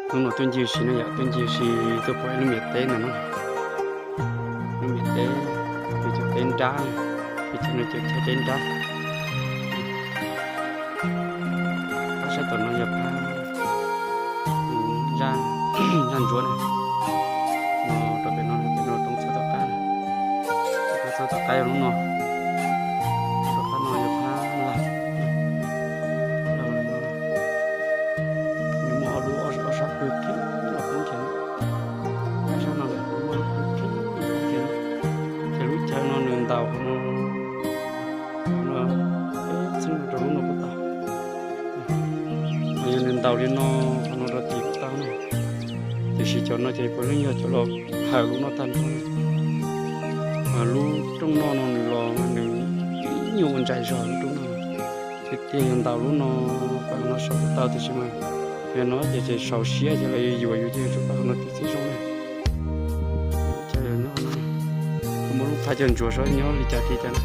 Hnub no tuaj ncig si no yom, tuaj ncig si tuaj pom ib lub me teb ntawm no. Lub me teb, peb cov teb nrab, peb cov no cov teb nrab. Phab sab tom no yog phab zaj ntsuav na. No rau pem no, pem no roob txhab tom qab na. Roob txhab tom qab yog lub no. Rau phab no yog phab laj. Nws muaj ob lub, ob sab pw khib los poob kiag. Phab sab no lawm muaj lub pw khib los poob kiag. Ces lub chaw no nws ntaus qhov no, peb txheeb rau lub no kuj tau. Yog nws ntaus li no, qhov no rau tim kuj tau na. Tiam sis cov no ces puav leej yog cov los haws lub no tag nrho. Lub rooj noj no nws los nws ib nyuag ua ntsais zog lub rooj noj. Tiag tiag yog ntaus lub no, pas no saum kuj tau tiam sis mas yog no ces saum siab ces lawv yuav yuav yus ces yuav tsum pas no tib txhij zoo na. Kuv muab lub phab cog ntsuav saib nyob li cas tiag cas na.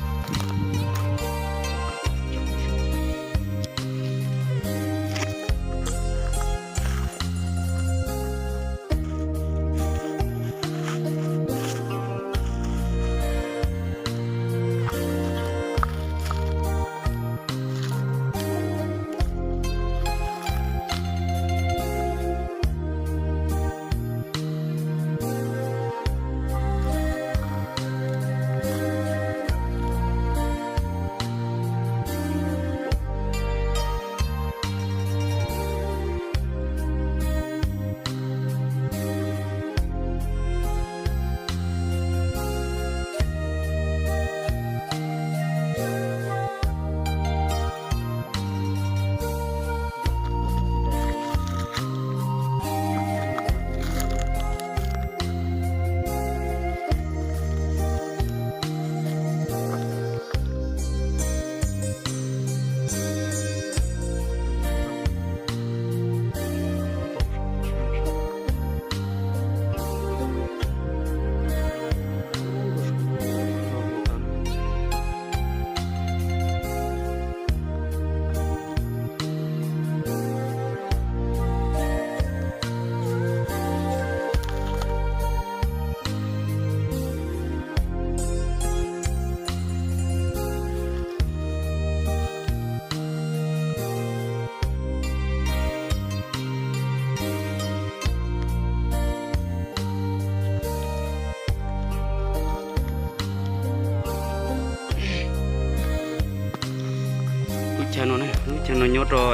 Lub chaw no, lub chaw no nyob rau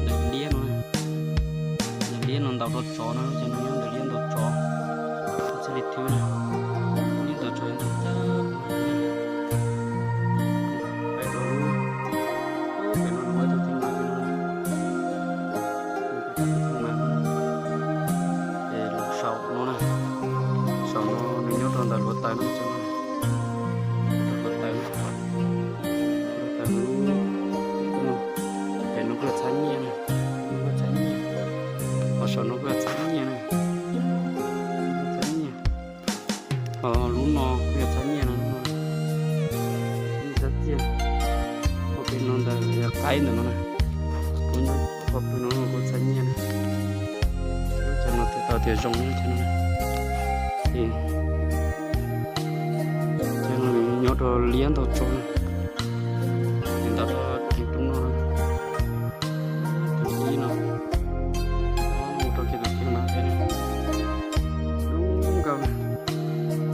ntawm liab no, ntawm liab no ntaus rau tsov no, lub chaw no nyob ntawm liab ntaus tsov, txhaj li thwb na, liab ntaus tsov ntawm tag. Pem no, pem no nws muaj ib tug theej mas, tus theej mas no, ces lub saum no na, saum no nws nyob rau ntawm hluav taws no, hluav taws, hluav taws lub, pem no kuj yog txhab nyiaj na, kuj yog txhab nyiaj, ho saum no kuj yog txhab nyiaj na, txhab nyiaj. Ho lub no kuj yog txhab nyiaj no, txhab nyiaj txhab txiaj. Ho pem no ntawm qaib ntawm no na, kuj nyob qhov pw no kuj txhab nyiaj na. Lub chaw no tus tau tias zoo lub chaw no, ces chaw no nyob rau liab ntau tso na. Nws ntawm rau tus rooj no, tus ib no, mus rau kiag tus thib no, zoo nkauj na.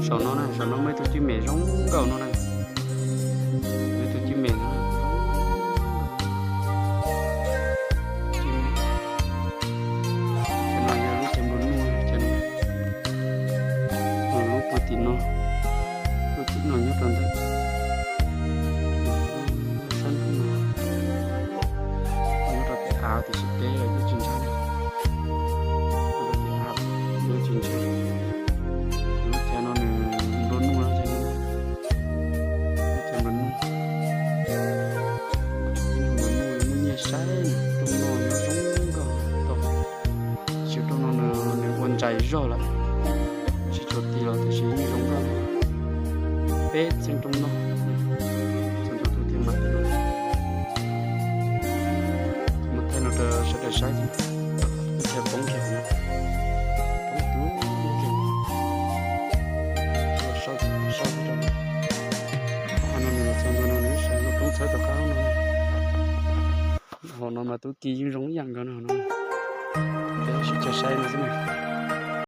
Saum no na, saum no muaj ib tug cwj mem zoo nkauj no na. Muaj ib tug cwj mem no na. Cwj mem. Cov no yog lub chaw nplua nuj, cov no. Lub puag tim no, lub tim no nyob rau ntawm sab ntuj no, nyob rau tim av tiam sis peb los yeej tsis ntshai, nyob rau tim av yeej tsis ntshai. Lub chaw no nws nplua nuj, lub chaw nplua nuj, nplua nuj muaj nyiaj saib, rooj no nyob zoo nkauj tau. Xyov rooj no nws ua ntsais zog lawm, tsis tshua ti los tiam sis yeej zoo nkauj. Peb txheeb rooj no, txheeb rooj tus thiaj mam li no. Mus thaij no rau Saib, ib chav poob kiag hauv no, poob tu, sau sau rau. Qhov no nws los txog ntua no nws sawv los poob txhawb tom qab no. Hauv no mas tub ki yeej zoo ib yam nkaus no no. Peb sib cav saib no xwb na.